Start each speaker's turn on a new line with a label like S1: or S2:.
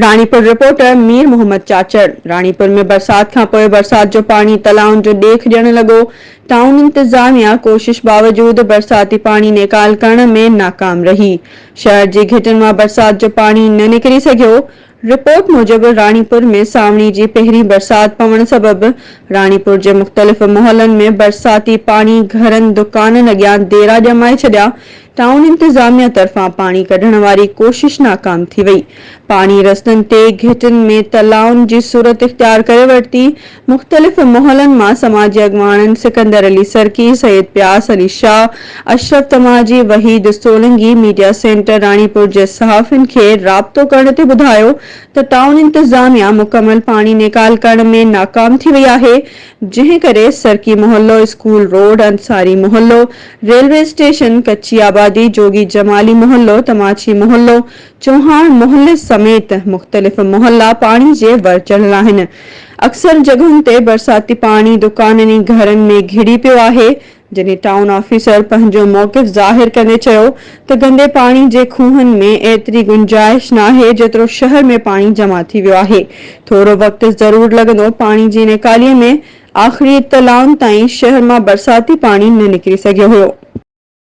S1: Ranipur, reporter, Mir Muhammad Chachar, Ranipur ۾ برسات کانپوء برسات جو پاڻي تلائن جو ڏيک ڏيڻ لڳو، ٽائون انتظاميا ڪوشش باوجود برساتي پاڻي نيڪال ڪرڻ ۾ ناڪام رهي، شهر جي گهٽين مان برسات جو پاڻي نه نڪري سگهيو، رپورٽ موجب راڻيپور ۾ سانوڻي جي پهرين برسات پوڻ سبب راڻيپور جي مختلف محلن ۾ برساتي پاڻي گهرن دڪانن اڳيان ديرا ڄمائي ڇڏيا، ٽائون انتظاميا طرفان پاڻي ڪڍڻ واري ڪوشش ناڪام ٿي وئي. پاڻي رستن تي گهٽين ۾ تلائن جي صورت اختيار ڪري ورتي. مختلف محلن مان سماجي اڳواڻن سڪندر علي سرڪي، سيد پياس علي شاهه، اشرف تماجي، وحيد سولنگي ميڊيا سينٽر راڻيپور جي صحافين کي رابطو ڪرڻ تي ٻڌايو ته ٽائون انتظاميا مڪمل پاڻي نيڪال ڪرڻ ۾ ناڪام ٿي وئي آهي جنهن ڪري سرڪي محلو، اسڪول روڊ، انصاري محلو، ريلوي اسٽيشن، ڪچي آبادي، جوڳي جمالي محلو، تماچي محلو، چوهاڻ محلي سميت مختلف محلا پاڻي جي ور چڙهيل آهن. اڪثر جڳهن تي برساتي پاڻي دڪانن ۽ گهرن ۾ گهڙي پيو آهي، جڏهن ٽائون آفيسر پنهنجو موقف ظاهر ڪندي چيو ته گندي پاڻي جي کوهن ۾ ايتري گنجائش ناهي جيترو شهر ۾ پاڻي جمع ٿي ويو آهي، ٿورو وقت ضرور لڳندو پاڻي جي نيڪالي ۾ آخري اطلاعن تائين شهر مان برساتي پاڻي نه نڪري سگهيو هيو.